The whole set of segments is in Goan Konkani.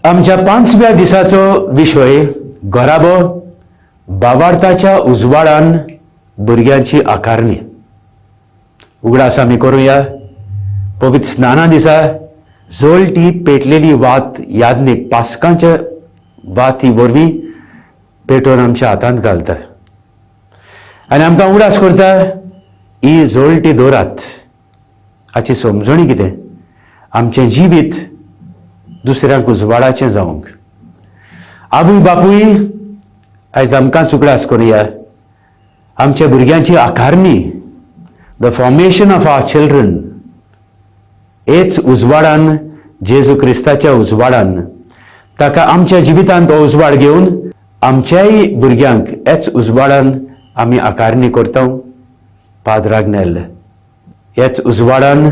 आमच्या पांचव्या दिसाचो विशय घराबो बाबार्थाच्या उजवाडान भुरग्यांची आकारणी. उगडास आमी करुया पवित्र स्नाना दिसा जळटी पेटलेली वात यादनीक पास्कांच्या वाती वरवीं पेटोवन आमच्या हातांत घालता आनी आमकां उगडास करता ही जळटी दवरात. हाची समजणी कितें? आमचें जिवीत दुसऱ्यांक उजवाडाचें जावंक. आवय बापूय आयज आमकांच उगडास करुया आमच्या भुरग्यांची आकारणी, the formation of our children, हेच उजवाडान, जेजू क्रिस्ताच्या उजवाडान ताका आमच्या जिवितांत हो उजवाड घेवन आमच्याय भुरग्यांक हेच उजवाडान आमी आकारणी करता. पाद्र आग्नेल हेच उजवाडान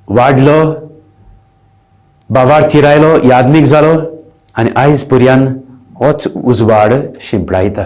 वाडलो, बाबार थिरायलो, यादनीक जालो आनी आयज पर्यान होच उजवाड शिंपडायता.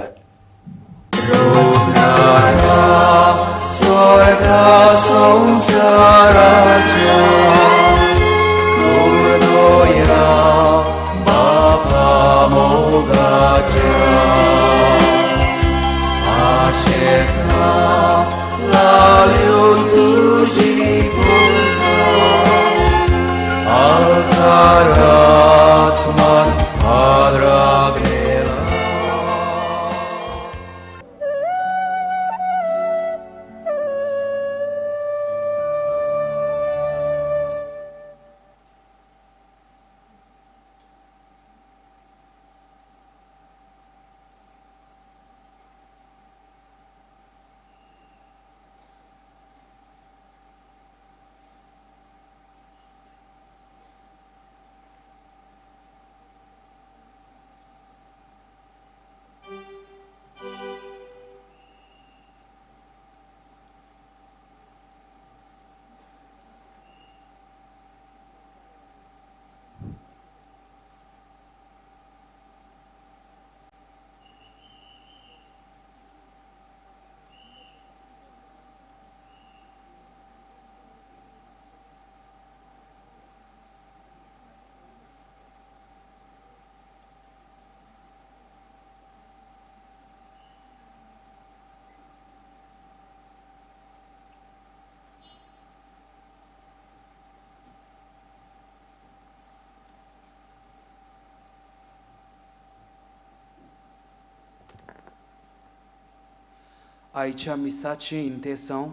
आयच्या मिसाचें इंतेसांव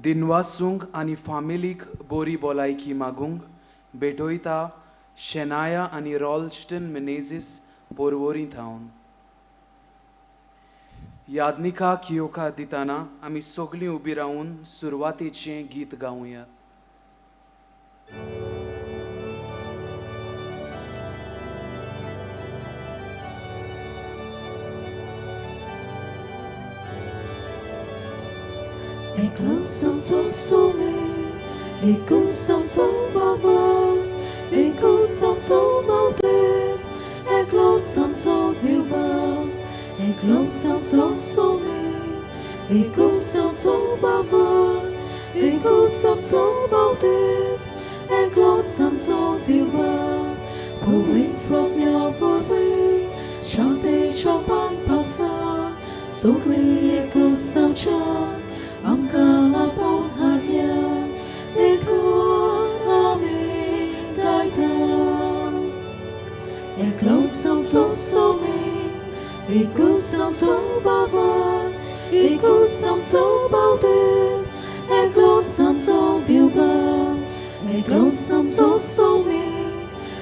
दिनवासूंक आनी फामिलीक बोरी भलायकी मागूंक भेटयता शेनाया आनी रॉल्स्टन मिनेझीस पोरवोरी थावन. यादनिकाक येवकार दितना आमी सगळीं उबी रावन सुरवातेचें गीत गावया. Éclose sommet, éclose son bavard, éclose son maldez, éclose son débat, éclose son sommet, éclose son bavard, éclose son maldez, éclose son débat. Pour les premières fois, chanter Chopin passa, souffler éclose son chant. Éclose sommet, éclose son bavard, éclose son baldez, éclose son débat, éclose son sommet,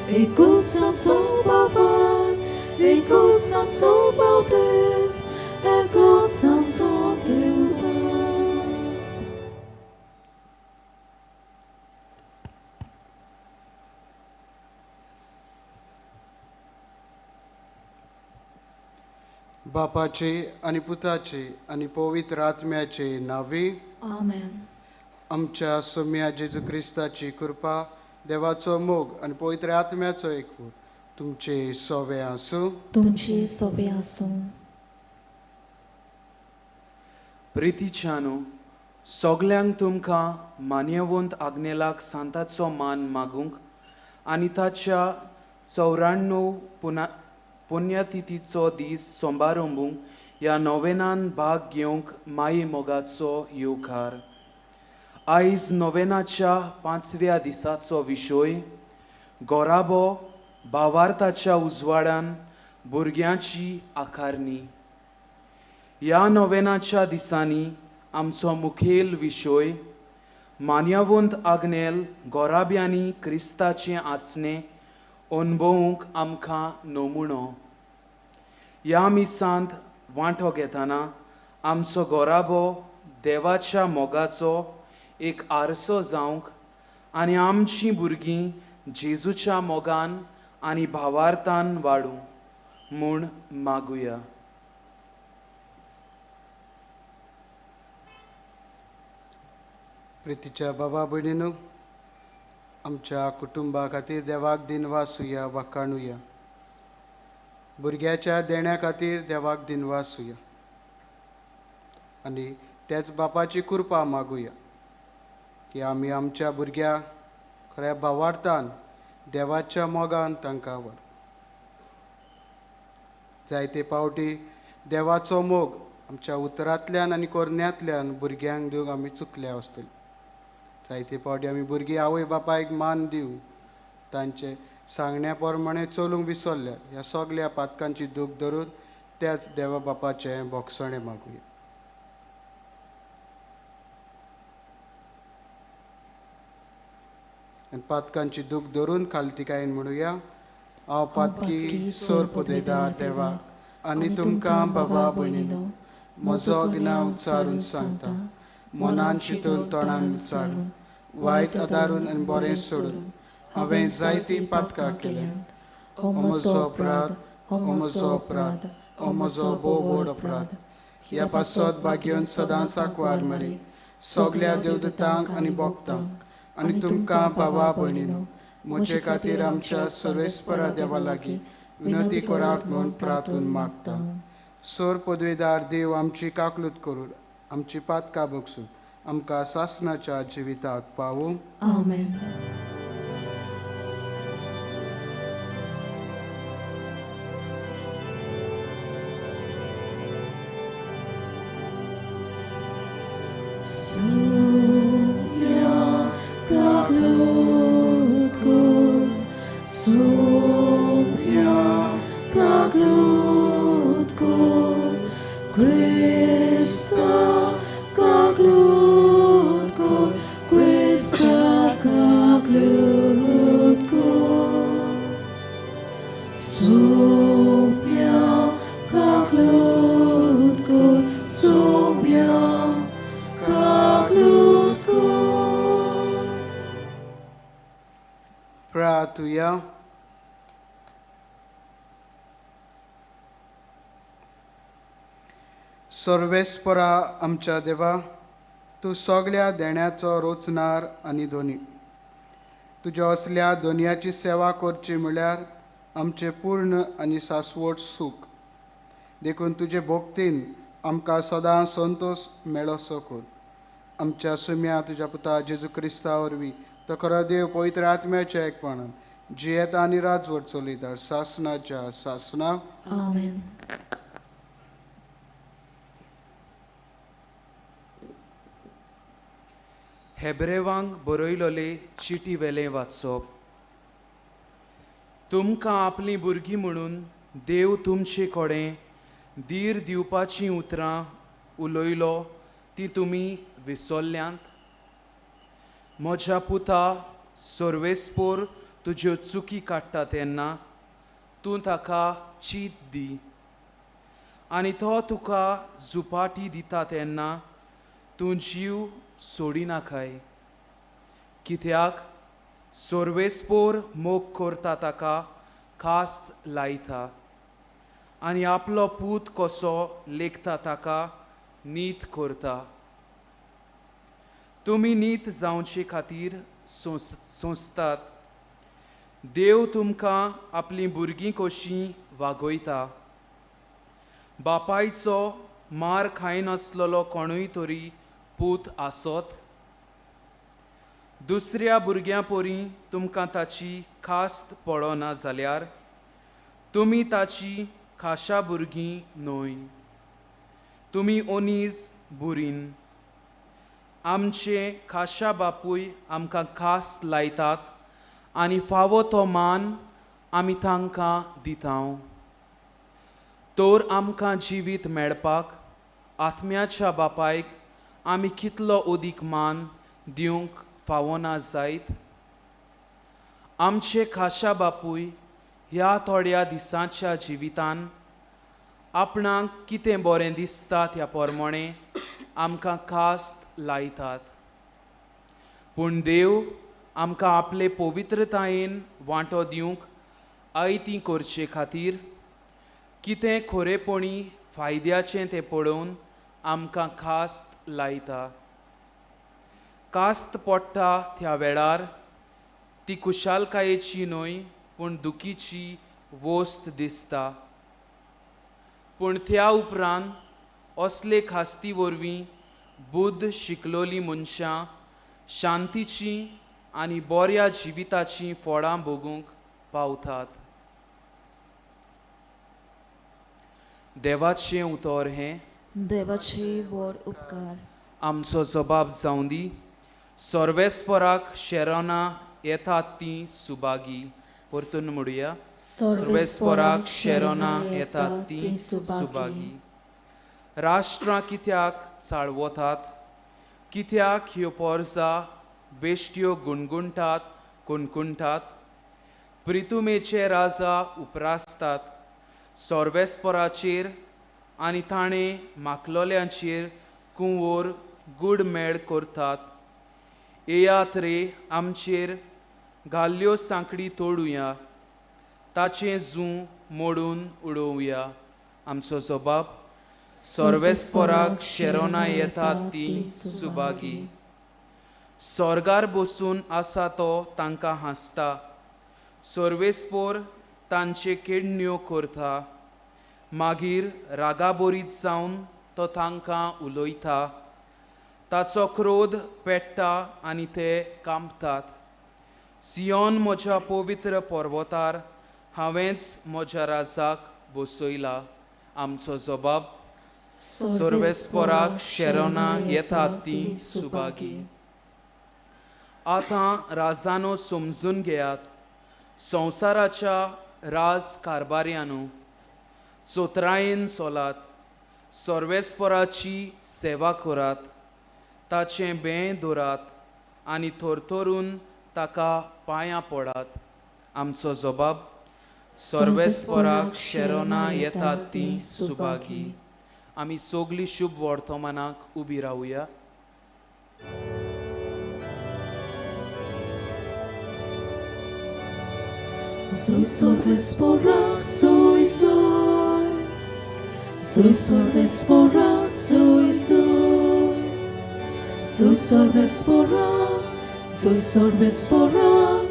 éclose son bavard, éclose son baldez, éclose son débat. बापाचे आनी पुताचे आनी पवित्र आत्म्याचे नांवे आमेन. आमच्या सोम्या जेजू क्रिस्ताची कृपा, देवाचो मोग आनी पवित्र आत्म्याचो एकवट तुमचे सोवे आसूं. तुमचे सोवे आसूं. प्रितीच्यानो, सगल्यांक तुमकां मान्यवंत आग्नेलाक सांताचो मान मागूंक आनी ताच्या 94 पुण्यतिथीचो दीस सोंबारंबूंक ह्या नोवेनान भाग घेवंक माये मोगाचो येवकार. आयज नोवेनाच्या 5व्या दिसाचो विशय गोराबो भावार्थाच्या उजवाडान भुरग्यांची आकारणी. ह्या नोवेनाच्या दिसांनी आमचो मुखेल विशय मान्यवंत आग्नेल गोराब्यांनी क्रिस्ताचें आसणें अणभवूंक आमकां नमुनो. ह्या मिसांत वांटो घेतना आमचो गोराबो देवाच्या मोगाचो एक आरसो जावंक आनी आमचीं भुरगीं जेजूच्या मोगान आनी भावार्थान वाडूं म्हूण मागुया. प्रितीच्या बाबा भयणीनू, आमच्या कुटुंबा खातीर देवाक दिनवासुया, वाखाणुया. भुरग्याच्या देण्या खातीर देवाक दिनवासुया आनी त्याच बापाची कृपा मागुया की आमी आमच्या भुरग्यांक खऱ्या भावार्थान देवाच्या मोगान तांकां व्हर. जायते पावटी देवाचो मोग आमच्या उतरांतल्यान आनी कोरण्यांतल्यान भुरग्यांक दिवंक आमी चुकल्या आसतली. जायते पावटी आमी भुरगीं आवय बापायक मान दिवंक तांचे सांगण्या प्रमाणे चलूंक विसरल्या. ह्या सगल्या पातकांची दूख धरून त्याच देवा बापाचें भोगसणें मागुया. आनी पातकांची दूख धरून खालतिकायेन म्हणुया, हांव पातकी सोर पुदेदार देवा आनी तुमकां बाबा भयणीनो म्हजो गिन्याव उच्चारून सांगता, मनान चिंतून तोंडान उच्चारून वायट आदारून आनी बरें सोडून हांवें जायतीं पातकां केल्यांत. हो म्हजो अपराध, हो म्हजो अपराध, हो म्हजो भोव व्हड अपराध. ह्या पासत भाग्योन सदांच आंकवार मरी सगल्या देवदूतांक आनी भक्तांक आनी तुमकां बाबा भयणीनो म्हजे खातीर आमच्या सर्वेस्परा देवा लागीं विनंती करात म्हूण प्रार्थून मागता. सोर पदवीदार देव आमची काकलूत करून आमची पातकां बगसून आमकां सासणाच्या जिविताक पावूं. आमेन. प्रार्थुया. सर्वेस्परा आमच्या देवा, तूं सगल्या देण्याचो रोचणार आनी धोनी. तुज्या असल्या दोनयाची सेवा करची म्हळ्यार आमचें पूर्ण आनी शाश्वत सूख. देखून तुजे भक्तीन आमकां सदां संतोश मेळोसो कर. आमच्या सुम्या तुज्या पुता जेजू क्रिस्ता वरवीं तो खरो देव पवित्र आत्म्याच्या एकपणान जियेता आनी राजवट चलयता सासणाच्या सासणा. आमेन. हेब्रेवांक बरयलोले चिटी वेलें वाचप. तुमकां आपलीं भुरगीं म्हणून देव तुमचे कडेन धीर दिवपाचीं उतरां उलयलो ती तुमी विसरल्यांत. म्हज्या पुता, सर्वेस्पोर तुज्यो चुकी काडटा तेन्ना तूं ताका चीत दी आनी तो तुका झुपाटी दिता तेन्ना तूं जीव सोडिनाकाय. कित्याक सर्वेस्पोर मोग करता ताका कास्त लायता आनी आपलो पूत कसो लेखता ताका नीत करता. तुमी नीत जावचे खातीर सोंसतात. देव तुमकां आपलीं भुरगीं कशीं वागयता. बापायचो मार खायनासलेलो कोणूय तरी पूत आसत? दुसऱ्या भुरग्यां परी तुमकां ताची खास्त पडना जाल्यार तुमी ताची खाशा भुरगीं न्हय, तुमी ओनीज बुरीन। आमचे खाशा बापूय आमकां खास लायतात आनी फावो तो मान आमी तांकां दिता। तर आमकां जिवीत मेळपाक आत्म्याच्या बापायक आमी कितलो अदीक मान दिवंक फावना जायत। आमचे खाशा बापूय ह्या थोड्या दिसांच्या जिवितान आपणाक कितें बरें दिसता त्या प्रमाणे आमकां खास्त लायतात, पूण देव आमकां आपले पवित्रतायेन वांटो दिवंक आयती करचे खातीर कितें खरेपणी फायद्याचें तें पळोवन आमकां खास्त लायता। कास्त पडटा त्या वेळार ती खुशालकायेची न्हय पूण दुखीची वस्त दिसता, पूण त्या उपरांत असले खास्ती वरवीं बुद्ध शिकलोली मनशां शांतीची आनी बऱ्या जिविताचीं फळां भोगूंक पावतात। देवाचें उतर हें देवाचे व्हड उपकार। आमचो जबाब जावं दी। सर्वेस्पराक शेरना येतात तीं सुभागी। परतून म्हणुया, सर्वेस्पराक शेरना येतात तीं सुभागी। राष्ट्रां कित्याक चाळवतात, कित्याक ह्यो पोरजा बेश्ट्यो गुणगुणटात कुणकुणटात? प्रितुमेचे राजा उपरासतात सर्वेस्पराचेर आनी ताणें माकलोल्यांचेर कुंवोर गुडमेळ करतात। येयात रे आमचेर घाल्ल्यो सांकडी तोडुया, ताचें जूं मोडून उडोवया। आमचो जबाब, सर्वेस्पराक शेरोना येतात ती सुभागी। स्वर्गार बसून आसा तो तांकां हांसता, सर्वेस्पोर तांचे केडण्यो करता। मागीर रागाबोरीत जावन तो तांकां उलयता, ताचो क्रोध पेट्टा आनी ते कांपतात। सियोन म्हज्या पवित्र पर्वतार हांवेंच म्हज्या राजाक बसयला। आमचो जबाब, सर्वेस्पराक शेरोना येतात ती सुभागी। आतां राजानो समजून घेयात, संवसाराच्या राज कारभार्यानो चोत्रायेन चलात, सर्वेस्पराची सेवा करात, ताचें बें दवरात आनी थरथरून ताका पांयां पडात। आमचो जबाब, सर्वेस्पराक शेरोना येतात ती सुभागी। आमी सगळीं शुभ वर्तमानाक उबी रावया। Soy sorvesporak, soy soy. Soy sorvesporak, soy soy. Soy sorvesporak, soy sorvesporak,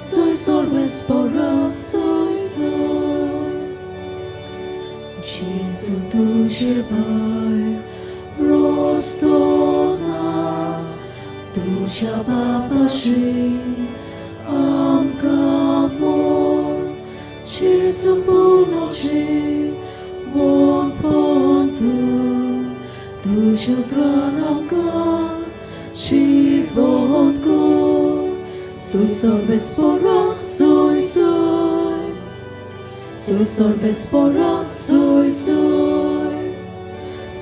soy sorvesporak, soy soy. Jesu तुझे भायर रोसतना तुझ्या बापाशी आमकां व्हर Jesu पुनोची वोंतपण तूं तुज्या उतरान आमकां शिकवण कर। Soy sorvesporak, soy soy. Soy sorvesporak, soy soy.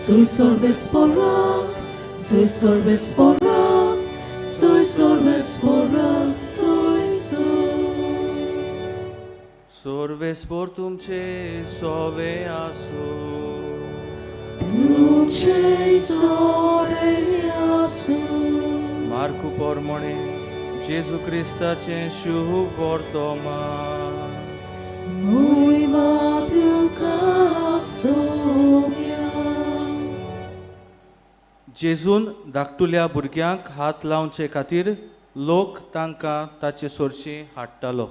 Soy sorvesporak, soy sorvesporak, soy sorvesporak, soy soy. Sorvespor तुमचे सोवे आसू, तुमचे सोवे आसू। मार्कू पोरमणे जेजू क्रिस्ताचें शुभ वर्तमान। मोहिमा तुका सोम्या। जेजून धाकटुल्या भुरग्यांक हात लावचे खातीर लोक तांकां ताचे सोरशी हाडटालो।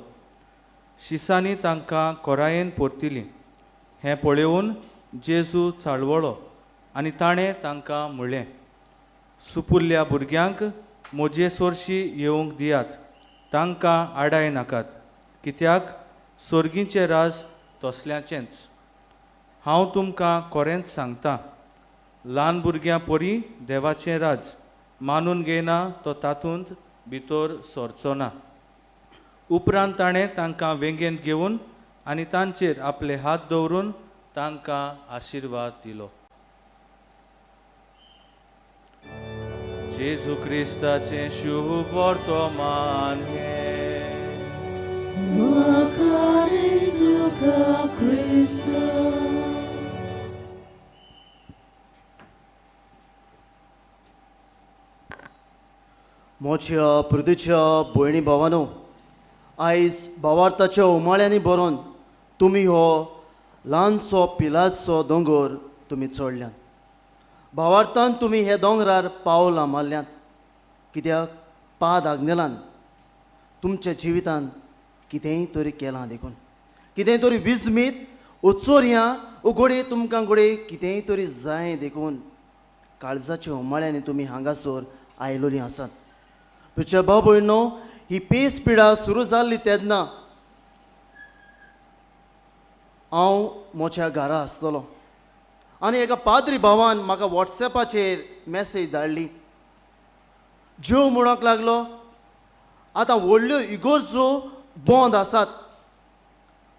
शिसांनी तांकां कोरायेन परतिली। हें पळोवन जेजू चाळवळो आनी ताणें तांकां म्हणलें, सुपुल्ल्या भुरग्यांक म्हजे सोरशी येवंक दियात, तांकां आडाय नाकात, कित्याक सोर्गींचें राज तसल्याचेंच. हांव तुमकां खरेंच सांगता, ल्हान भुरग्यां परी देवाचें राज मानून घेयना तो तातूंत भितर सरचो ना. उपरांत ताणें तांकां वेंगेंत घेवन आनी तांचेर आपले हात दवरून तांकां आशिर्वाद दिलो. जेजू क्रिस्ताचें शुभ वर्तमान हें. म्हज्या पृथ्वीच्या भयणी भावानो, आयज भावार्थाच्या उमाळ्यांनी भरोन तुमी हो ल्हानसो पिलाचो दोंगर तुमी चडल्यात. भावार्थान तुमी हे दोंगरार पावलां मारल्यात, कित्याक पाद आग्नेलान तुमच्या जिवितान कितेंय तरी केलां देखून, कितेंय तरी विजमीत उचोरयां उगडे तुमकां घडये कितेंय तरी जाय देखून काळजाच्या उमाळ्यांनी तुमी हांगासर आयलोलीं आसात. तुज्या भाव भयणो, ही पेस पिडा सुरू जाल्ली तेन्ना हांव म्हज्या घरा आसतलो आनी एका पाद्री भावान म्हाका वॉट्सॅपाचेर मॅसेज धाडली. जेव म्हणूंक लागलो, आतां व्हडल्यो इगोर्जो बंद आसात,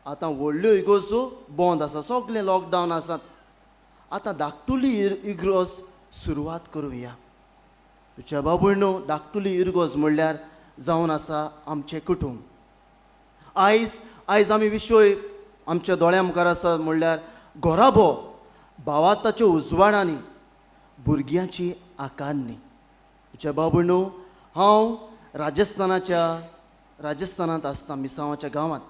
आतां व्हडल्यो इगोर्जो बंद आसा, सगळें लॉकडावन आसात, आतां धाकटुली इगर्ज सुरवात करुया. तुज्या भाव भयणो, धाकटुली इगर्ज म्हणल्यार जावन आसा आमचें कुटूंब. आयज आयज आमी विशय आमच्या दोळ्या मुखार आसा म्हणल्यार घराबो भावार्थाच्या उजवाडांनी भुरग्यांची आकारणी. तुज्या भाव भयणो, हांव राजस्थानांत आसता, मिसांवाच्या गांवांत,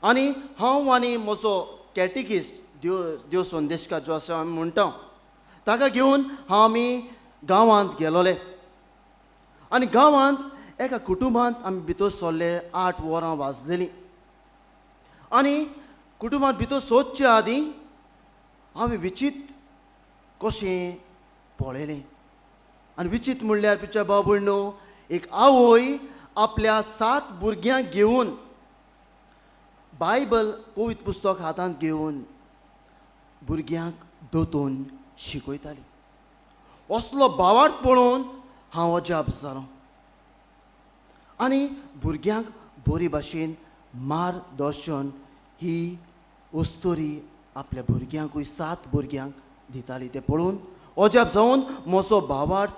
आनी हांव आनी म्हजो कॅटिकिस्ट देव संदेशकार जो आसा आमी म्हणटा ताका घेवन हांव आमी गांवांत गेलोले. आनी गांवांत एका कुटुंबांत आमी भितर सरले. 8 वरां वाजलेलीं आनी कुटुंबांत भितर सोदचे आदीं हांवें विचीत कशें पळयलें. आनी विचीत म्हणल्यार पिच्या भाव भयणो, एक आवय आपल्या 7 भुरग्यांक घेवन बायबल पवित्र पुस्तक हातांत घेवन भुरग्यांक दोतोन शिकयताली. असलो भावार्थ पळोवन हांव अजाप जालो आनी भुरग्यांक बरी भाशेन मार्गदर्शन ही अस्तोरी आपल्या भुरग्यांकूय 7 भुरग्यांक दिताली. तें पळोवन अजाप जावन म्हजो भावार्थ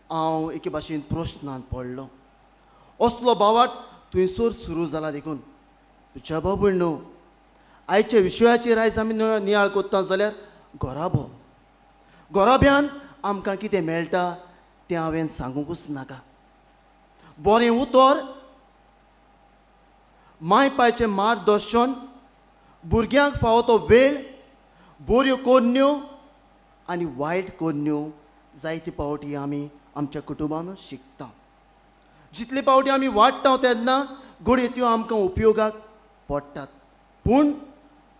हांव एके भाशेन प्रश्नांत पडलो. असलो भावार्थ थंयसर सुरू जाला देखून तुज्या भाव भयणो, आयच्या विशयाचेर आयज आमी नियाळ करता जाल्यार घराबो, घराब्यान आमकां कितें मेळटा तें हांवें सांगूंकूच नाका. बरें उतर, माय पायचें मार्गदर्शन, भुरग्यांक फावो तो वेळ, बऱ्यो करण्यो आनी वायट करण्यो जायते पावटी आमी आमच्या कुटुंबान शिकता. जितले पावटी आमी वाडटा तेन्ना घडये त्यो आमकां उपयोगाक पडटात, पूण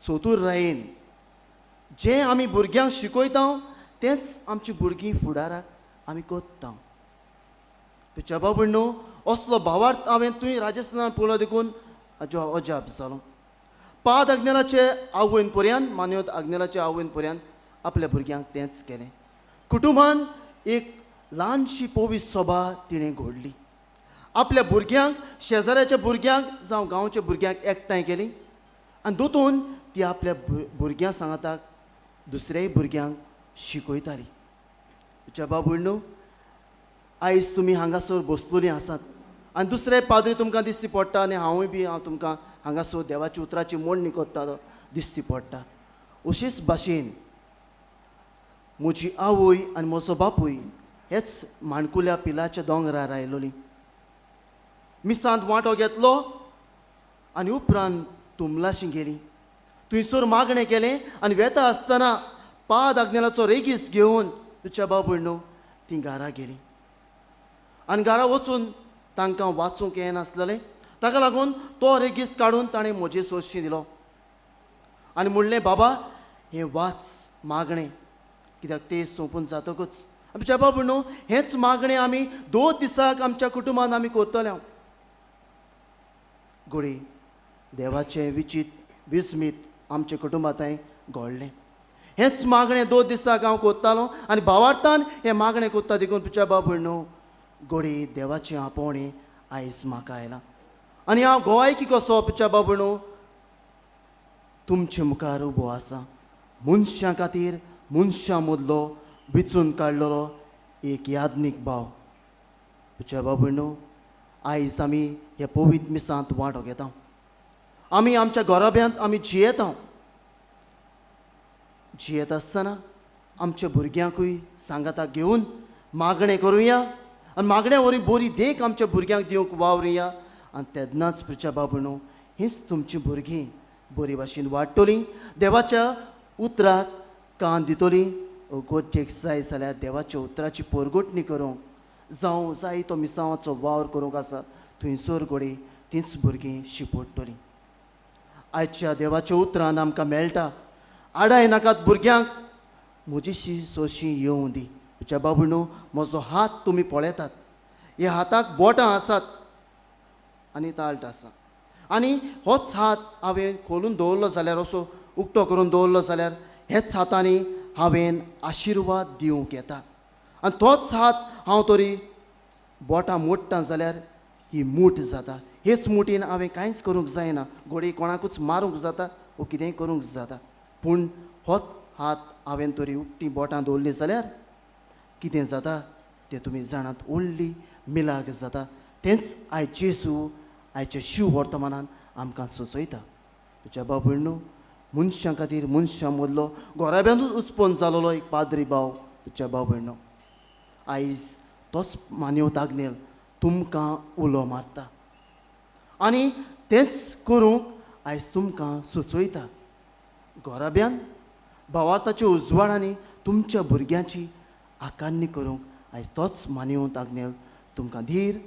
चतुरायेन जें आमी भुरग्यांक शिकयता तेंच आमची भुरगीं फुडाराक आमी करता. तुज्या भाव भयणो, असलो भावार्थ हांवें तुवें राजस्थानान पळयलो देखून अजाप जालो. पाद आग्नेलाचे आवयन पर्यान, मान्योत आग्नेलाचे आवयन पर्यान आपल्या भुरग्यांक तेंच केलें. कुटुंबान एक ल्हानशी पवित्र सभा तिणें घडली. आपल्या भुरग्यांक, शेजाऱ्याच्या भुरग्यांक जावं गांवच्या भुरग्यांक एकठांय केली आनी दोतून ती आपल्या भुरग्यां सांगाताक दुसऱ्याय भुरग्यांक शिकयताली. तुज्या भाव भयणो, आयज तुमी हांगासर बसलोलीं आसात आनी दुसरे पाद्री तुमकां दिसती पडटा आनी हांवूय बी हांव तुमकां हांगासर देवाच्या उतराची मोडणी करता दिसती पडटा. अशीच भाशेन म्हजी आवय आनी म्हजो बापूय हेच माणकुल्या पिलाच्या दोंगरार आयलोली. मिसांत वांटो घेतलो आनी उपरांत तुमलाशी गेली. थंयसर मागणें केलें आनी वेता आसतना पाद आग्नेलाचो रेगीस घेवन तुज्या भाव भयणो तीं घरा गेलीं. आनी घरा वचून तांकां वाचूंक येनासलें, ताका लागून तो रेगीस काडून ताणें म्हजे सोदशी दिलो आनी म्हणलें, बाबा हें वाच मागणें, कित्याक तें सोंपून जातकूच. आमच्या बाबा न्हू, हेंच मागणें आमी 2 दिसाक आमच्या कुटुंबान आमी करतले. घोडी देवाचें विचीत विस्मीत आमच्या कुटुंबांत घडलें. हेंच मागणें 2 दिसाक हांव कोत्तालो आनी भावार्थान हें मागणें कोत्ता देखून तुज्या बाबू न्हू घोडी देवाचें आपोवणें आयज म्हाका आयलां आनी हांव गोवायकी कसो तुज्या बाबू न्हू तुमचे मुखार उबो आसा. मनशां खातीर मनशां मदलो विचून काडलेलो एक याज्ञीक भाव. तुज्या बाबू न्हू आयज आमी ह्या पवित्र मिसांत वांटो घेता, आमी आमच्या घराब्यांत आमी जियेता. जियेत आसतना आमच्या भुरग्यांकूय सांगाता घेवन मागणें करुया आनी मागण्या वरवीं बरी देख आमच्या भुरग्यांक दिवंक वावरुया आनी तेन्नाच तुज्या बाबू न्हू हीच तुमचीं भुरगीं बरी भाशेन वाडटलीं, देवाच्या उतराक कान दितलीं. गरजेक जाय जाल्यार देवाच्या उतराची पोरगोटणी करूंक जावं जाय तो मिसांवाचो वावर करूंक आसा थंयसर घोडी तींच भुरगीं शिपडटलीं. आयच्या देवाच्या उतरान आमकां मेळटा आडाय नाकात भुरग्यांक म्हजीशी सोशी येवं दी. तुज्या बाबू न्हू म्हजो हात तुमी पळयतात, ह्या हाताक बोटां आसात आनी ताळट आसा आनी होच हात हांवें खोलून दवरलो जाल्यार असो उक्तो करून दवरलो जाल्यार हेच हातांनी हांवें आशिर्वाद दिवंक येता आनी तोच हात हांव तरी बोटां मोडटा जाल्यार ही मूठ जाता. हेच मुठीन हांवें कांयच करूंक जायना, घोडये कोणाकूच मारूंक जाता वो कितेंय करूंक जाता, पूण होच हात हांवें तरी उक्ती बोटां दवरलीं जाल्यार कितें जाता तें तुमी जाणात, व्हडली मिलाग जाता. तेंच आयज जेजू आयच्या शिव वर्तमानान आमकां सुचयता. तुज्या बाबू न्हू मनशां खातीर मनशां मदलो घराब्यांतूच उत्पन्न जालोलो एक पाद्री भाव. तुज्या बाबू न्हू आयज तोच मान्यवत आग्नेल तुमकां उलो मारता आनी तेंच करूंक आयज तुमकां सुचयता. घराब्यान भावार्थाच्या उजवाडांनी तुमच्या भुरग्यांची आकारणी करूंक आयज तोच मान्यवत आग्नेल तुमकां धीर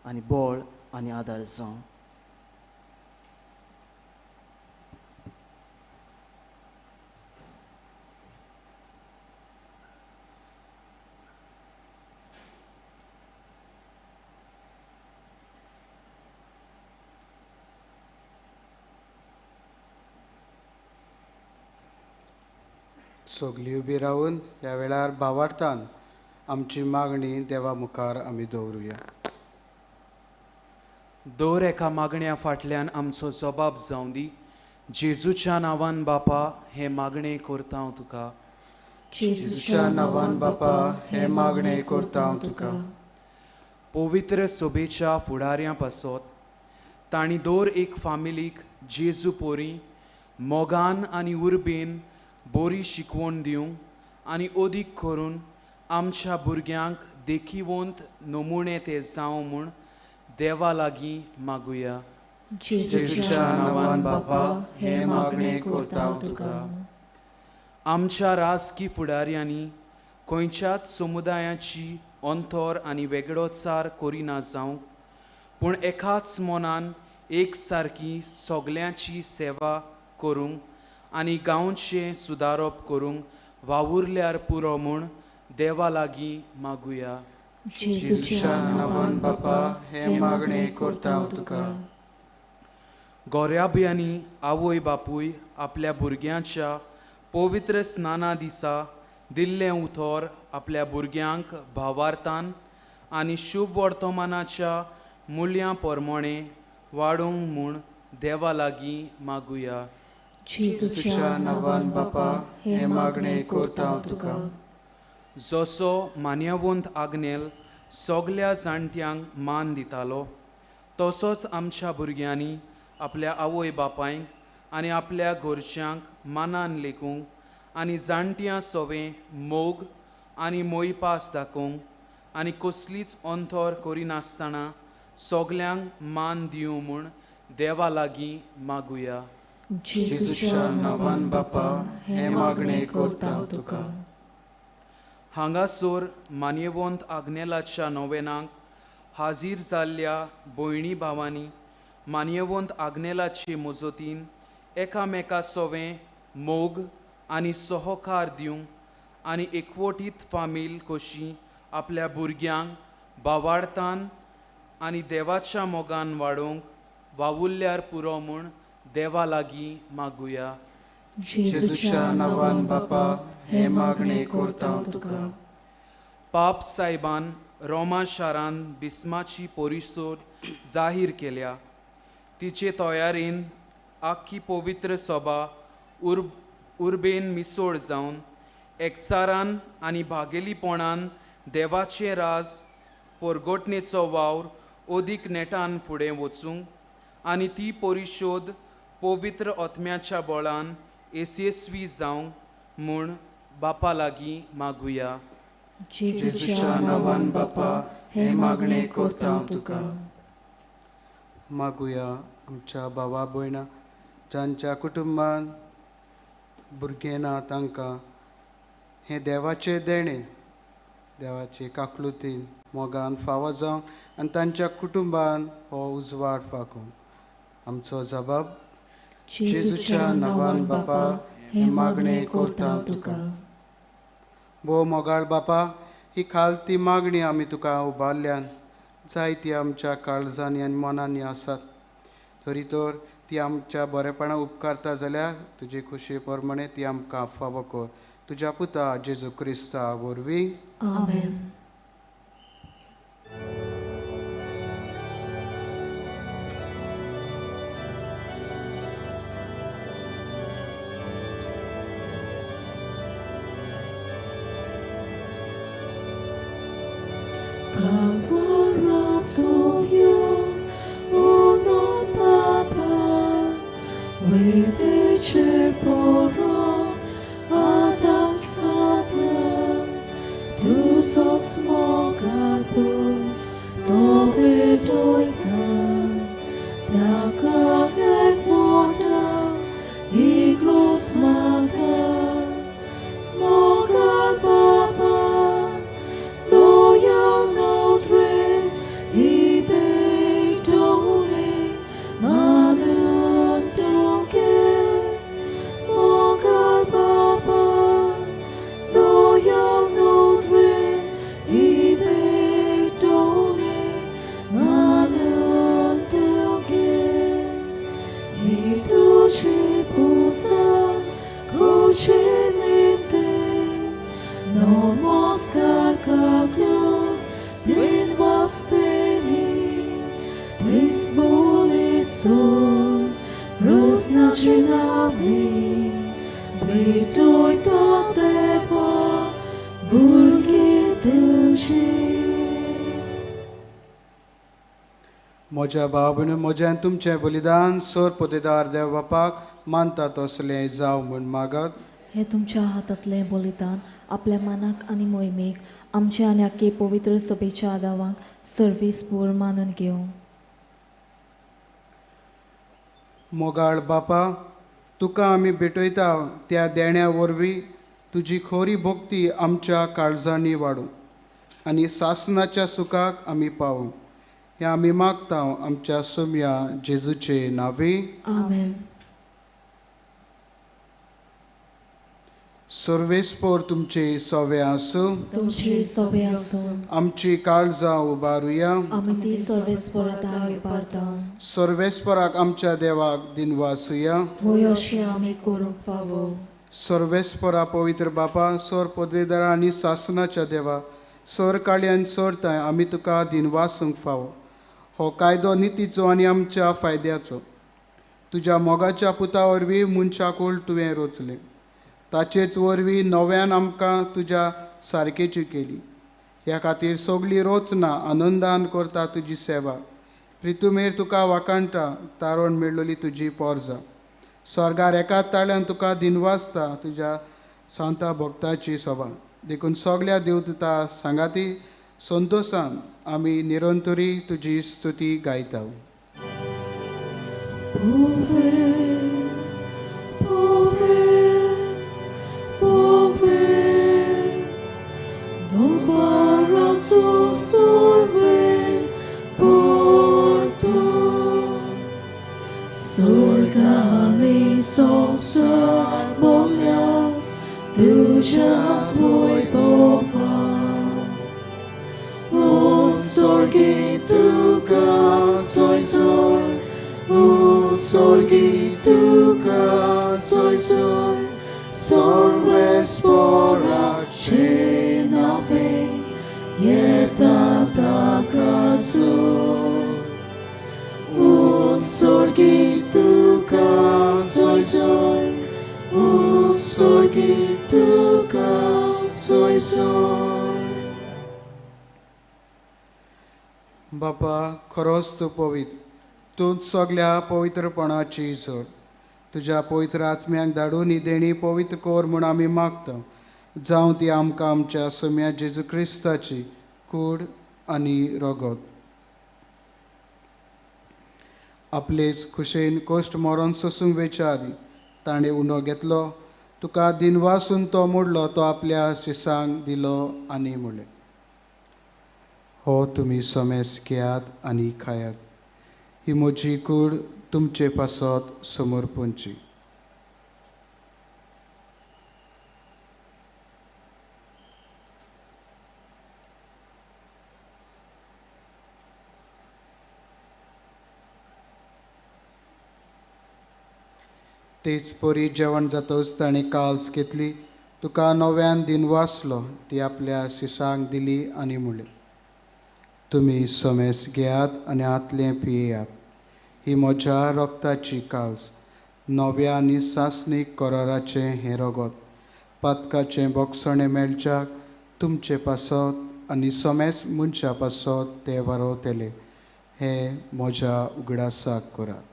आनी बळ आनी आदार जावं. सगळीं उबी रावन ह्या वेळार भावार्थान आमची मागणी देवा मुखार आमी दवरुया. दर एका मागण्या फाटल्यान आमचो जबाब जावं दी. जेजूच्या नांवान बापा हें मागणें करता हांव तुका. जेजूच्या नांवान बापा हें मागणें करता हांव तुका. पवित्र सभेच्या फुडाऱ्यां पासत तांणी दर एक फामिलीक जेजू पोरी मोगान आनी उर्बेन बरी शिकवण दिवंक आनी अदीक करून आमच्या भुरग्यांक देखिवंत नमुणे ते जावं म्हूण देवा लागीं मागुया. जेजूच्या नांवान बापा हें मागणें करता हांव तुका. आमच्या राजकी फुडाऱ्यांनी खंयच्याच समुदायाची अंतर आनी वेगळोचार करिना जावंक, पूण एकाच मनान एक सारकी सगल्यांची सेवा करूंक आनी गांवचें सुदारप करूंक वावुरल्यार पुरो म्हूण देवा लागीं मागुया. जेजूच्या नांवान बापा हें मागणें करता हांव तुका. गोऱ्याभयांनी आवय बापूय आपल्या भुरग्यांच्या पवित्र स्नाना दिसा दिल्लें उतर आपल्या भुरग्यांक भावार्थान आनी शुभ वर्तमानाच्या मुल्यां प्रमाणें वाडोवंक म्हूण देवा लागीं मागुया. जेजूच्या नांवान बापा हें मागणें करता हांव तुका. जसो मान्यवंत आग्नेल सगल्या जाणट्यांक मान दितालो तसोच आमच्या भुरग्यांनी आपल्या आवय बापायक आनी आपल्या घरच्यांक मानान लेखूंक आनी जाणट्यां सवें मोग आनी मोयपास दाखोवंक आनी कसलीच अंतर करिनासतना सगल्यांक मान दिवं म्हूण देवा लागीं मागुया. जेजूच्या नांवान बापा हें मागणें करता हांव तुका. हांगासर मान्यवंत आग्नेलाच्या नोवेनाक हाजीर जाल्ल्या भयणी भावांनी मान्यवंत आग्नेलाचे मजतीन एकामेका सवें मोग आनी सहकार दिवंक आनी एकवटीत फामील कशी आपल्या भुरग्यांक भावार्थान आनी देवाच्या मोगान वाडोवंक वावुरल्यार पुरो म्हूण देवा लागीं मागुया. जेजूच्या नांवान बापा हें मागणें करता तुका. पाप सायबान रोमा शारान बिस्माची परिशोध जाहीर केल्या. तिचे तयारेन आख्खी पवित्र सभा उर्बेन मिसोळ जावन एकचारान आनी भागेलीपणान देवाचें राज परगटणेचो वावर अदीक नेटान फुडें वचूंक आनी ती परिशोध पवित्र आत्म्याच्या बळान येसस्वी जावंक म्हूण बापा लागीं मागुया. जेजूच्या नांवान बापा हें मागणें करता तुका. मागुया आमच्या भावा भयणां जांच्या कुटुंबान भुरगें ना तांकां हें देवाचें देणें देवाचे काकलुतीन मोगान फावो जावं आनी तांच्या कुटुंबान हो उजवाड फाकूं. आमचो जबाब जेजूच्या नांवान बापा हें मागणें करता तुका. भोव मोगाळ बापा, ही खाल ती मागणी आमी तुका उबारल्यान जायती आमच्या काळजांनी आनी मनांनी आसात, तरी तर ती आमच्या बरेपणा उपकारता जाल्यार तुजे खुशे प्रमाणे ती आमकां फावो कर. तुज्या पुता जेजू क्रिस्ता वरवीं. आमेन. म्हज्या भाव भयणीं, म्हजें आनी तुमचें बलिदान सोर पोतेदार देव बापाक मानता तसलें जावं म्हूण मागत. हें तुमच्या हातांतलें बलिदान आपल्या मनाक आनी मोहिमेक आमच्या आनी आख्खे पवित्र सभेच्या आदावांक सर्वीस पूर मानून घेवं. मोगाळ बापा, तुका आमी भेटयता त्या देण्या वरवीं तुजी खोरी भक्ती आमच्या काळजांनी वाडूं आनी सासनाच्या सुखाक आमी पावूं, हें आमी मागता आमच्या सोम्या जेजूचे नांवी. आमेन. सर्वेस्पोर तुमचे सवे आसूं. तुमचे सवे आसूं. आमची काळजां उबारुया. आमी ती सर्वेस्पोराक उबारता. सर्वेस्पोराक आमच्या देवाक दिनवासुया. होय अशें आमी करूंक फावो. सर्वेस्पोरा पवित्र बापा, सोर पदवेदारा आनी सासनाच्या देवा, सोर काळी आनी सोरताय आमी तुका दिनवासूंक फावो. हो कायदो नितीचो आनी आमच्या फायद्याचो. तुज्या मोगाच्या पुता वरवीं मनशाकूळ तुवें रोचलें, ताचेच वरवीं नव्यान आमकां तुज्या सारकेची केली. ह्या खातीर सगळी रोचना आनंदान करता तुजी सेवा. प्रितुमेर तुका वाखाणटा, तारण मेळ्ळली तुजी पोरजा. स्वर्गार एकाच ताळ्यान तुका दिनवासता तुज्या सांता भक्ताची सभा. देखून सगळ्या देवदूता सांगाती संतोशान आमी निरंतरी तुजी स्तुती गायता. O sorgi tuka soy soy, sorgi tuka soy soy sorvespora cenave yeta takazo U sorgi tuka soy soy U sorgi tuka soy soy. बापा खरोच तूं पवित्र, तूं सगल्या पवित्रपणाची जोड. तुज्या पवित्र आत्म्याक धाडून ही देणी पवित्र कर म्हूण आमी मागता. जावं ती आमकां आमच्या सोम्या जेजू क्रिस्ताची कूड आनी रगत. आपलेच खुशेन कश्ट मरण सोसूंक वेच्या आदीं ताणें उंडो घेतलो, तुका दिनवासून तो मोडलो, तो आपल्या शिसांक दिलो आनी म्हणलें, हो तुमी समेस घेयात आनी खायात, ही म्हजी कूड तुमचे पासत समर्पणची. तेच परी जेवण जातच ताणें काल्स घेतली, तुका नव्यान दिनवासलो, ती आपल्या शिसांक दिली आनी म्हणलें, तुमी समेस घेयात आनी हातलें पियेयात, ही म्हज्या रक्ताची काल्स, नव्या आनी सासणीक कराराचें हें रगत, पातकाचें बोगसणें मेळच्याक तुमचे पासत आनी समेस मनशा पासत ते वारोवतले. हें म्हज्या उगडासाक करात.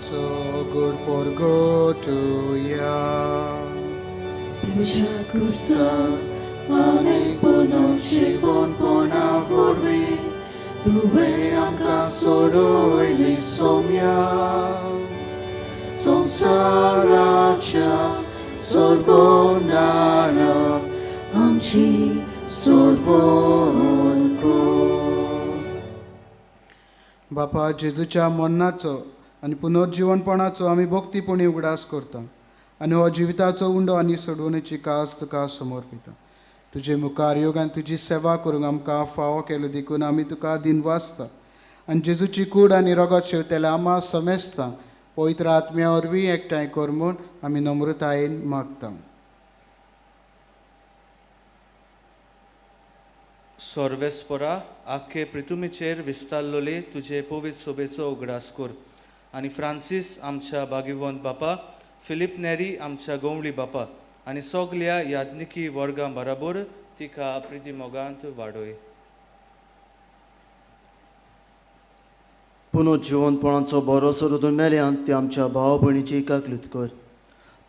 So good for go to ya. तुझ्या कुर्सा आनी पुनर्जीवनपणा वरवीं तुवें आमकां सोडयली सोम्या संवसाराच्या सोडवणारा आमची सोडवण कर. बापा जेजूच्या मरणाचो आनी पुनर्जीवनपणाचो आमी भक्तीपणी उगडास करता आनी हो जिविताचो उंडो आनी सोडवणेची कास तुका समर्पिता. तुजे मुखार योगान तुजी सेवा करूंक आमकां फावो केलो देखून आमी तुका दिनवासता आनी जेजूची कूड आनी रगत शेवतेल्या आमा समेस्ता पवित्र आत्म्या वरवीं एकठांय कर म्हूण आमी नम्रतायेन मागता. सर्वेस्परा आख्खे पृथ्वीचेर विस्तारलोले तुजे पवित्र सोबेचो उगडास कर आनी फ्रांसीस आमच्या भाग्यवंत बापा, फिलीप नेरी आमच्या गोंवळी बापा आनी सगल्या याज्ञिकी वर्गां बराबर तिका प्रिती मोगांत वाडोय. पुनर्जीवनपणाचो भरोसो रोदून मेल्यान ते आमच्या भाव भयणीची काकलूत कर.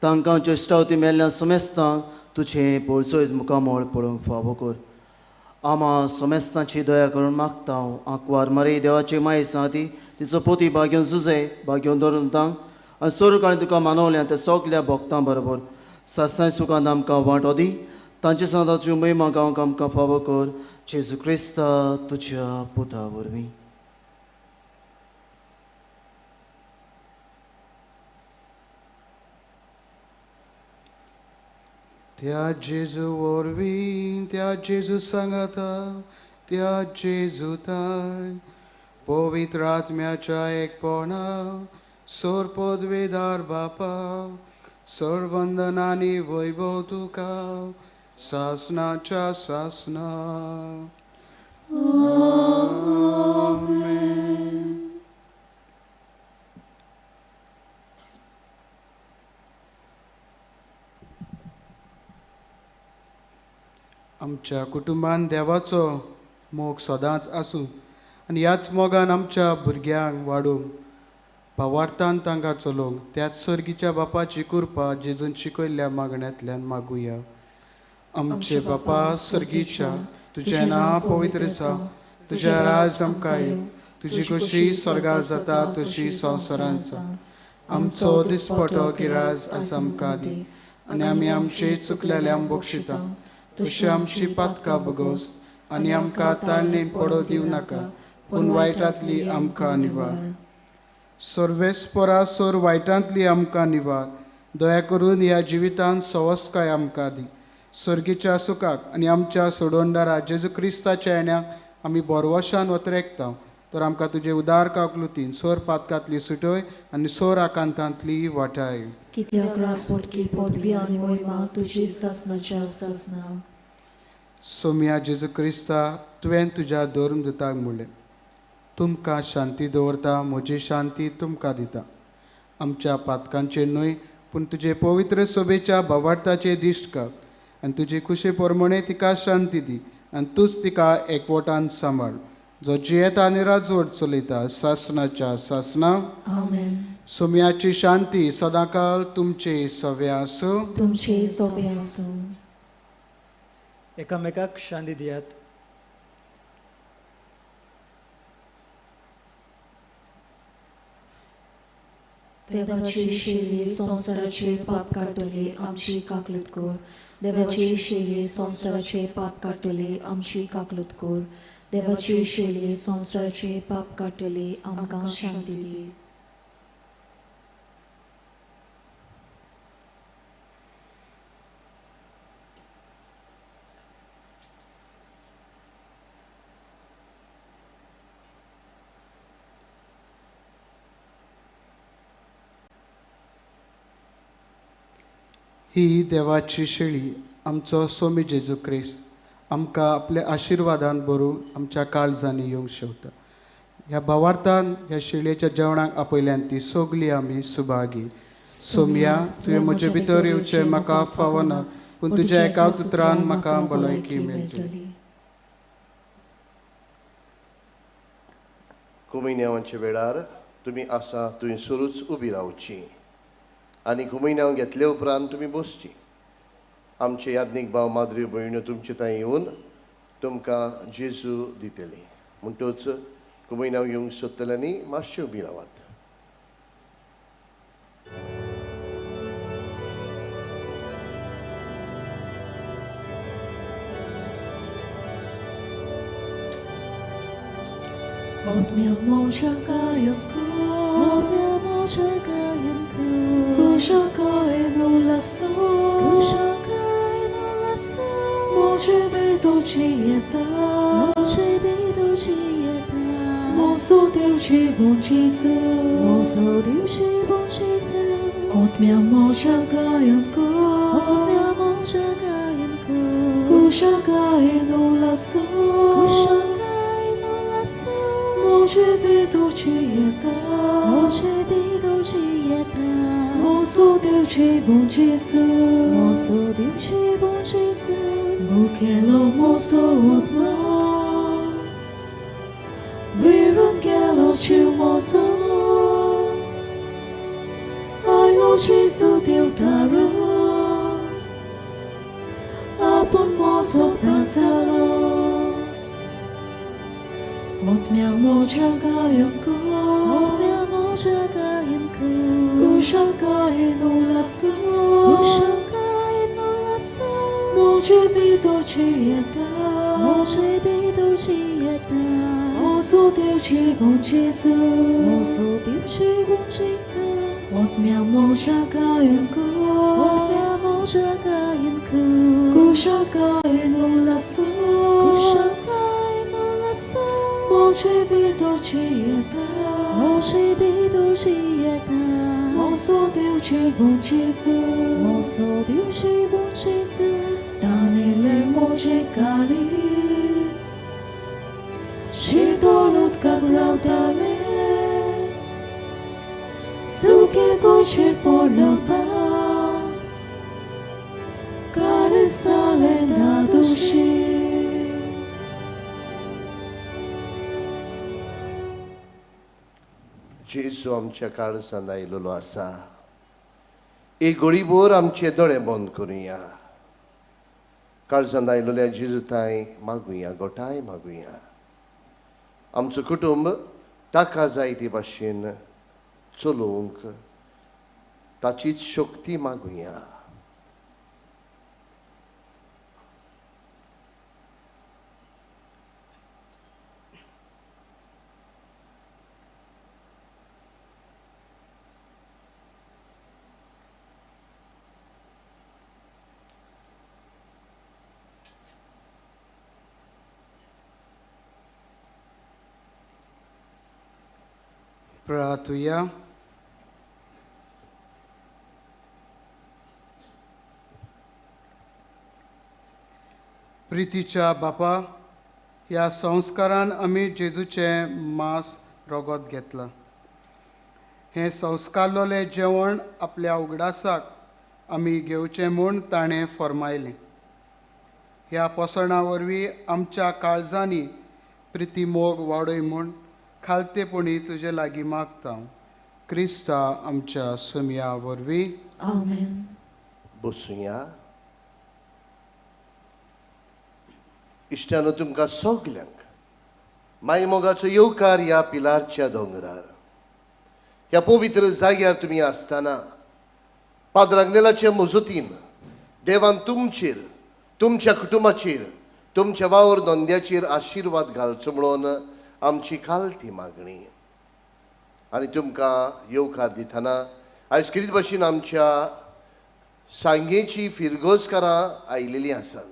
तांकां चेश्टावती मेल्ल्यान समेस्तांक तुजें पोळसोयत मुखामळ पळोवंक फावो कर. आमा समेस्तांची दया करून मागता हांव. आंकवार मारी देवाची माय ती तिचो पोती भाग्योन जुजे भाग्योन धरून तांक आनी सोरू काळी तुका मानवल्या त्या सगल्या भक्तां बरोबर सासणाय सुखांत आमकां वांटो दी. तांचे सांगाताच्यो महिमा गावंक आमकां फावो कर जेजू क्रिस्ता तुज्या पुता वरवीं. त्या जेजू वरवीं, त्या जेजू सांगाता, त्या जेजू ताय पवित्र आत्म्याच्या एकपणा सोर पदवेदार बापा सर्वंदनानी वैभव तुका सासनाच्या सासना. आमेन. आमच्या कुटुंबान देवाचो मोग सदांच आसूं आनी ह्याच मोगान आमच्या भुरग्यांक वाडोवंक भावार्थान तांकां चलोवंक त्याच सर्गीच्या बापाची कृपा जेजून शिकयल्ल्या मागण्यांतल्यान मागुया. आमचे बापा सर्गीच्या, तुजें नांव पवित्र जावं, तुजें राज आमकां येवं, तुजी खोशी स्वर्गार जाता तशी संवसारांत जावं. आमचो दिसपटो गिराज आज आमकां दी आनी आमी आमचे चुकलेल्यांक बक्षिता तशी आमची पातकां बगोस आनी आमकां ताळणेन पडो दिवं नाका, पूण वायटांतली आमकां निवार. सर्वेस्परा सोर वायटांतली आमकां निवार. दया करून ह्या जिवितांत सवस्काय आमकां दी. सर्गीच्या सुखाक आनी आमच्या सोडवणदारा जेजू क्रिस्ताच्या येण्याक आमी बोरवशान वतरेकता. तर आमकां तुजे उदार काकलुतीन सोर पातकांतली सुटय आनी सोर आकांतांतली वाटाय. कित्याक रासवटकी पदवी आनी मोहिमा तुजी सासनाच्या सासना. सोम्या जेजू क्रिस्ता, तुवें तुज्या धर्मदूताक म्हणलें, तुमकां शांती दवरता, म्हजी शांती तुमकां दिता. आमच्या पातकांचेर न्हय पूण तुजे पवित्र सोबेच्या भावार्थाचे दिश्ट कर आनी तुजे खुशे प्रमाणे तिका शांती दी आनी तूंच तिका एकवटान सांबाळ, जो जियेता आनी राजवट चलयता सासनाच्या सासना. आमेन. सोम्याची शांती सदांकाल तुमचे सव्या आसूं. तुमचे सोबे आसूं. एकामेकाक शांती दियात. देवाची शेली संवसाराचे पाप काडटले आमची काकलूत कर. देवाची शेली संवसाराचे पाप काडटले आमची काकलूत कर. देवाची शेली संवसाराचे पाप काडटले आमकां शांती दी. ही देवाची शेळी आमचो सोमी जेजू क्रिस्त आमकां आपल्या आशिर्वादान भरून आमच्या काळजांनी येवंक शेवता. ह्या भावार्थान ह्या शेळयेच्या जेवणाक आपयल्यान ती सगली आमी सुभागी. सोम्या, तुवें म्हजे भितर येवचें म्हाका फावना, पूण तुज्या एका उतरान म्हाका भलायकी मेळटली. कुमिन्यांवाच्या वेळार तुमी आसा थंय सुरूच उबी रावची आनी कुमिन्यांव घेतले उपरांत तुमी बसची. आमचे याज्ञीक भाव माद्री भयण्यो तुमचे थंय येवन तुमकां जेजू दितली. म्हणटच कुमिन्यांव येवंक सोदतल्यांनी मातशें उबी रावात. जेजू आमच्या काळजान आयिल्लो आसा. एक गोळीभर आमचे दोळे बंद करुया. काळजान आयिल्ल्या जेजू ताय मागुया, गोठाय मागुया. आमचो कुटुंब ताका जाय ते भाशेन चलोवंक ताचीच शक्ती मागुया. प्रार्थुया. प्रितीच्या बापा, ह्या संस्कारान आमी जेजूचें मांस रगत घेतलां. हें संस्कारलोलें जेवण आपल्या उगडासाक आमी घेवचें म्हूण ताणें फर्मायलें. ह्या पोसणां वरवीं आमच्या काळजांनी प्रिती मोग वाडय म्हूण खालतेपणी तुजे लागीं मागता. क्रिस्ता आमच्या सुमया वरवीं. आमेन. बसुया. इश्टानो, तुमकां सगल्यांक मायमोगाचो येवकार ह्या पिलारच्या दोंगरार, ह्या पवित्र जाग्यार तुमी आसतना पाद्र आग्नेलाचे मजतीन देवान तुमचेर, तुमच्या कुटुंबाचेर, तुमच्या वावर धंद्याचेर आशिर्वाद घालचो म्हणून आमची खालती मागणी. आनी तुमकां येवकार दितना आयज कितें भाशेन आमच्या सांगेची फिरगोजकारां आयिल्लीं आसात.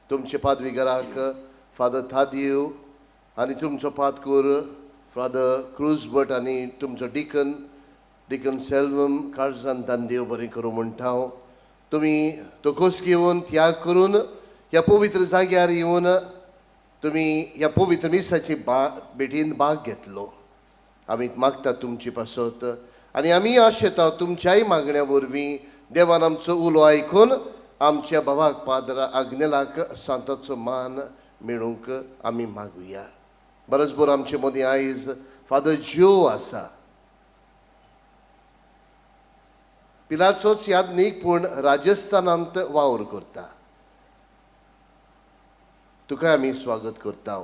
तुमचे पादविगाराक फादर थादीव आनी तुमचो पादकूर फादर क्रूज भट आनी तुमचो डिकन डिकन सेल्वम काळजान तान देव बरें करूं म्हणटा हांव. तुमी तोकोस घेवन त्याग करून ह्या पवित्र जाग्यार येवन तुमी ह्या पवित्र मिसाची भेटीन भाग घेतलो. आमी मागता तुमची पासत आनी आमी आशेता तुमच्याय मागण्या वरवीं देवान आमचो उलो आयकून आमच्या भावाक पाद्र आग्नेलाक सांताचो मान मेळूंक आमी मागुया. बरोच बरो आमचे मदीं आयज फादर ज्यो आसा, पिलाचोच यादनीक पूण राजस्थानांत वावर करता. तुका आमी स्वागत करता.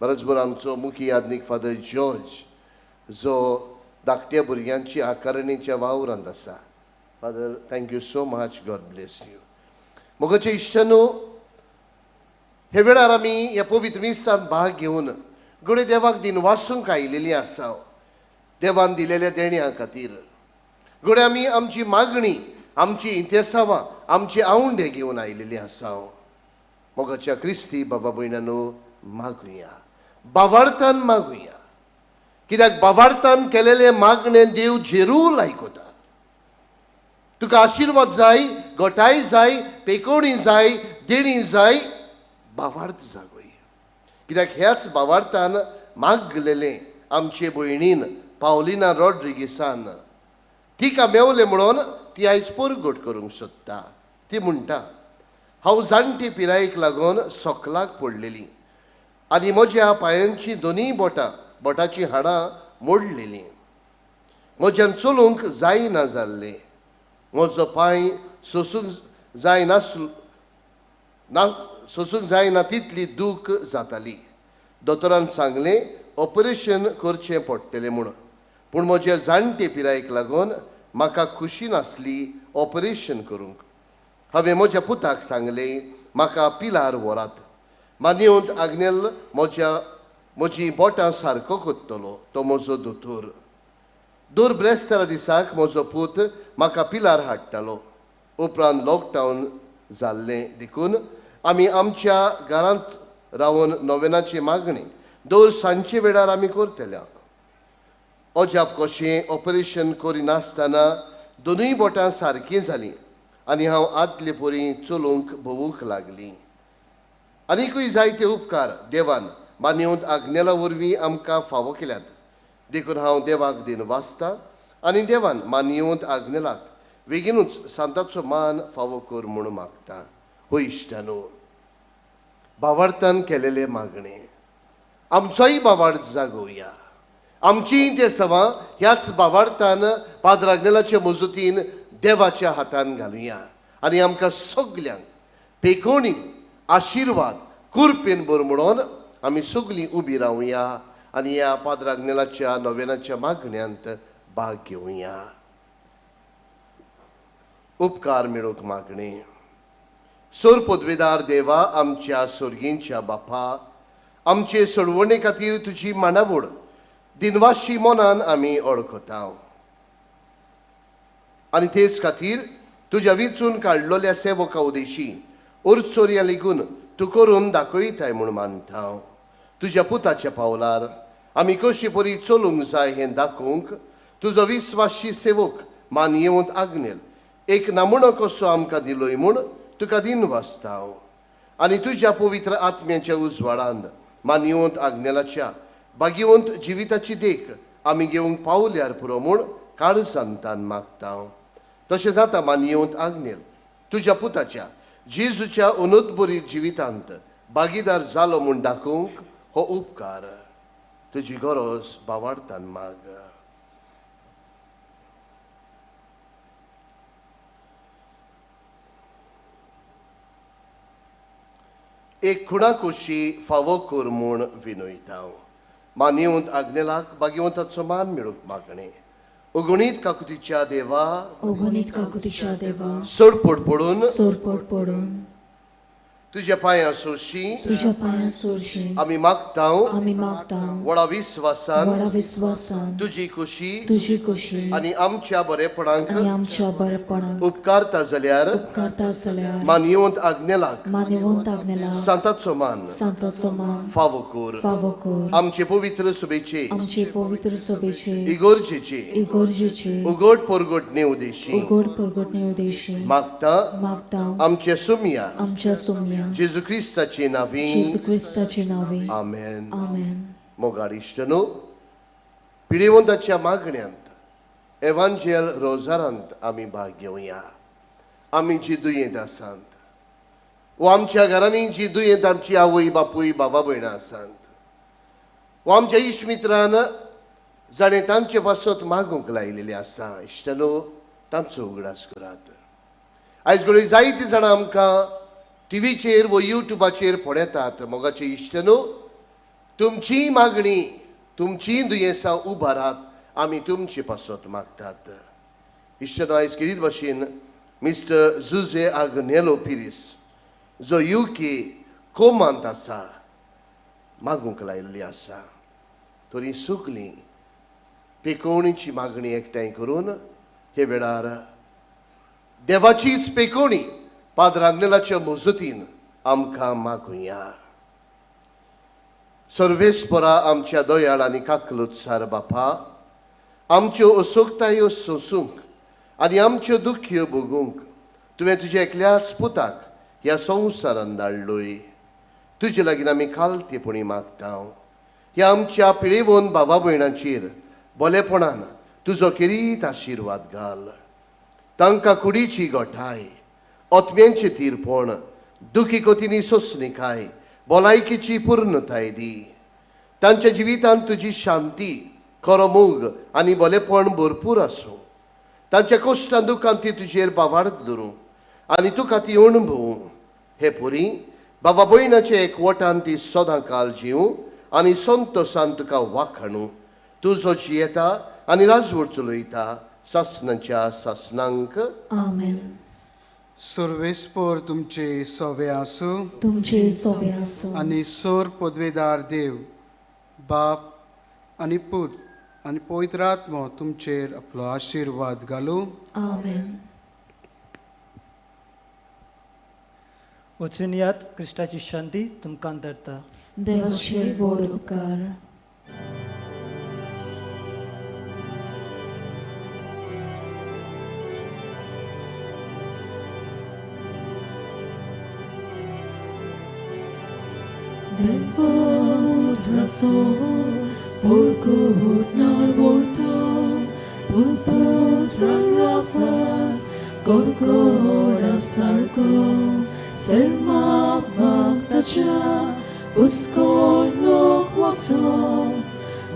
बरोच बरो आमचो मुखी यादनीक फादर जॉर्ज जो धाकट्या भुरग्यांची आकारणीच्या वावरांत आसा. Father, thank you so much, God bless you. मोगाचे इश्टानो, हे वेळार आमी ह्या पवित्र मिसांत भाग घेवन घडये देवाक दिन वासूंक आयिल्लीं आसा. देवान दिलेल्या देण्या खातीर घडये आमी आमची मागणी, आमची इंतेसांवां, आमचे आवंडे घेवन आयिल्लीं आसा. मोगाच्या क्रिस्ती बाबा भयणानो, मागुया, बावार्थान मागुया. कित्याक बावार्थान केलेले मागणे देव जेरूल आयकता. तुका आशिर्वाद जाय, गोठाय जाय, पेकोणी जाय, देणी जाय, बावार्थ जागय. कित्याक ह्याच बावार्थान मागलेलें आमचे भयणीन पावलिना रॉड्रिगीसान तिका मेवलें म्हणून ती आयज परगट करूंक सोदता. ती म्हणटा, हांव जाणटी पिरायेक लागून सोकलाक पडलेली आनी म्हज्या पांयांची दोनूय बोटां, बोटाचीं हाडां मोडलेलीं. म्हज्यान चलूंक जायना जाल्लें. म्हजो पांय सोसूंक जायनासलो ना, सोसूंक जायना तितली दूख जाताली. दोतोरान सांगलें ऑपरेशन करचें पडटलें म्हूण, पूण म्हज्या जाणटे पिरायेक लागून म्हाका खुशी नासली ऑपरेशन करूंक. हांवें म्हज्या पुताक सांगलें म्हाका पिलार व्हरात, मानयेवंत आग्नेल म्हजी बोटां सारको करतलो, तो म्हजो दोतोर. दर ब्रेस्तारा दिसाक म्हजो पूत म्हाका पिलार हाडटालो. उपरांत लॉकडावन जाल्लें देखून आमी आमच्या घरांत रावन नोवेनाची मागणी दर सांजचे वेळार आमी करतले. अजाप कशें ऑपरेशन करिनासतना दोनूय बोटां सारकीं जालीं आनी हांव आदले परी चलूंक भोंवूंक लागली. आनीकूय जायते उपकार देवान मानयेवंत आग्नेला वरवीं आमकां फावो केल्यात. देखून हांव देवाक दिन वाचता आनी देवान मानयेवंत आग्नेलाक बेगीनूच सांताचो मान फावो कर म्हूण मागता. हो इश्टानो, बावार्थान केलेले मागणे आमचोय बावार्थ जागोवया. आमचीय ते सवां ह्याच बावार्थान पाद्र आग्नेलाचे मजतीन देवाच्या हातान घालुया आनी आमकां सगल्यांक पेकोणी आशिर्वाद कुरपेन भर म्हणून आमी सगलीं उबी रावया आनी ह्या पाद्र आग्नेलाच्या नोवेनाच्या मागण्यांत भाग घेवया. उपकार मेळोवंक मागणें. सोर पदवेदार देवा, आमच्या सोर्गींच्या बापा, आमचे सोडवणे खातीर तुजी मांडावळ दिनवाशी मनान आमी वळखता आनी तेच खातीर तुज्या विंचून काडलेल्या सेवका उदेशी उरचोरया लेगून तूं करून दाखयताय म्हूण मानता. तुज्या पुताच्या पावलार आमी कशी परी चलूंक जाय हें दाखोवंक तुजो विस्वाशी सेवक मान येवंत आग्नेल एक नमुनो कसो आमकां दिलोय म्हूण तुका दिन वाचता हांव. आनी तुज्या पवित्र आत्म्याच्या उजवाडान मान येवंत आग्नेलाच्या भाग्यवंत जिविताची देख आमी घेवंक पावल्यार पुरो म्हूण काळजांतान मागता हांव. तशें जाता मान येवंत आग्नेल तुज्या पुताच्या जेजूच्या अनुद्भरीत जिवितांत भागीदार जालो म्हूण दाखोवंक हो उपकार तुजी गरज बावाडतान माग. एक खुणा कोशी फावो कर म्हूण विनयता हांव. मानयेवंत आग्नेलाक भाग्यवंताचो मान मेळूंक मागणें. अगणीत काकुतीच्या देवा, अगणीत काकुतीच्या देवा, सोडपोट पडून, सोडपोट पडून तुज्या पांयां सोरशी, तुज्या पांयां सोरशी आमी मागता, आमी मागता व्हडा विस्वासान, व्हडा विस्वासान तुजी खुशी, तुजी खुशी आनी आमच्या बरेपणाक, आनी आमच्या बरेपणाक उपकारता जाल्यार, उपकारता जाल्यार मानयेवंत आग्नेलाक, मानयेवंत आग्नेलाक सांताचो मान, सांताचो मान फावो कर, फावो कर. आमचे पवित्र सभेचे, आमचे पवित्र सभेचे, इगोर्जेचे, इगोर्जेचे उगड परगट नेवदेशी, उगड परगट नेवदेशी मागता, मागता आमच्या सुमया, आमच्या सुमया जेजू क्रिस्ताचे नावे, जेजू क्रिस्ताचे नावे. आमेन. आमेन. मोगाळ इश्टनो, पिडेवंताच्या मागण्यांत एवांजेल रोजारांत आमी भाग घेवया. आमी जी दुयेंत आसात वा आमच्या घरांनी जी दुयेंत आमची आवय बापूय बाबा भयणां आसात वा आमच्या इश्ट मित्रान जाणें तांचे पासत मागूंक लायलेलें आसा, इश्टनो तांचो उगडास करात. आयज घडये जायतीं जाणां आमकां टिवीचेर व युट्यूबाचेर पळयतात. मोगाचे इश्टनो, तुमची मागणी तुमची दुयेंसां उबारात, आमी तुमचे पासत मागतात. इश्टनो, आयज खेरीत भाशेन मिस्टर जुजे आग्नेलो पिरीस जो युके कोमांत आसा मागूंक लायिल्ली आसा. तरी सगळीं पेकोवणीची मागणी एकठांय करून हे वेळार देवाचीच पेकोवणी पाद्र आग्नेलाच्या मजतीन आमकां मागुया. सर्वेस्परा आमच्या दयाळ आनी काकलूत सार बापा, आमच्यो असोकतायो सोसूंक आनी आमच्यो दुख्यो भोगूंक तुवें तुज्या एकल्याच पुताक ह्या संवसारान धाडलोय. तुजे लागीं आमी खालतेपणी मागता ह्या आमच्या पिळेवन भावा भयणांचेर बोलेपणान तुजो खेरीत आशिर्वाद घाल. तांकां कुडीची गोठाय, आत्म्यांचें तीरपण, दुखी कोतींनी सोंसणीकाय, भलायकेची पूर्णताय दी. तांच्या जिवितांत तुजी शांती, खरो मोग आनी बरेपण भरपूर आसूं. तांच्या कश्टान दुखान ती तुजेर बावार्थ धरूं आनी तुका ती अणभवूं. हे पुरी बाबा भयणाचे एकवटान ती सदां काल जिवूं आनी संतोसान तुका वाखाणूं. तूं जो जियेता आनी राजवट चलयता सासनाच्या सासनांक. आमेन. सर्वेस्पोर तुमचे सोवे आसूं, तुमचे सोवे आसूं. आनी सोर पदवेदार देव बाप आनी पूत आनी पवित्र आत्मो तुमचेर आपलो आशिर्वाद घालूं. आमेन. वचून यात, क्रिस्ताची शांती तुमकां धरता. देवाचे व्हड उपकार. देवाउत्राचो पोरकुटनार व्हरता, पुलपुत्रान राफास गोडगोडा सारको, सेर्मा वागताच्या पुस्कोळ लोक वचो,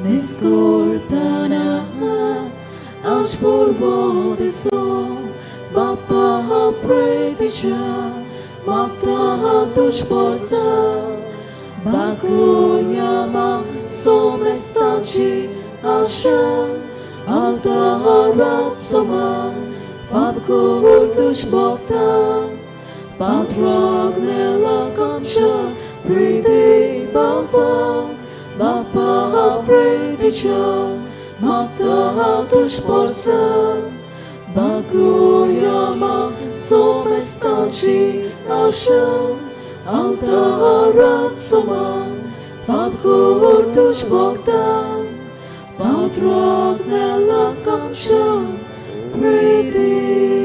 मिस्कोरताना आज पोरवो दिसो, बापा प्रेतीच्या मागता तुज Porsa. Bagoyama somestaci asha alta haratsoma fabko bokta patragnela kamsha priti baba bapa priticha mata tushporsa. Bagoyama somestaci asha alta haratsoma fabko bokta Otrok nella kamsha predi.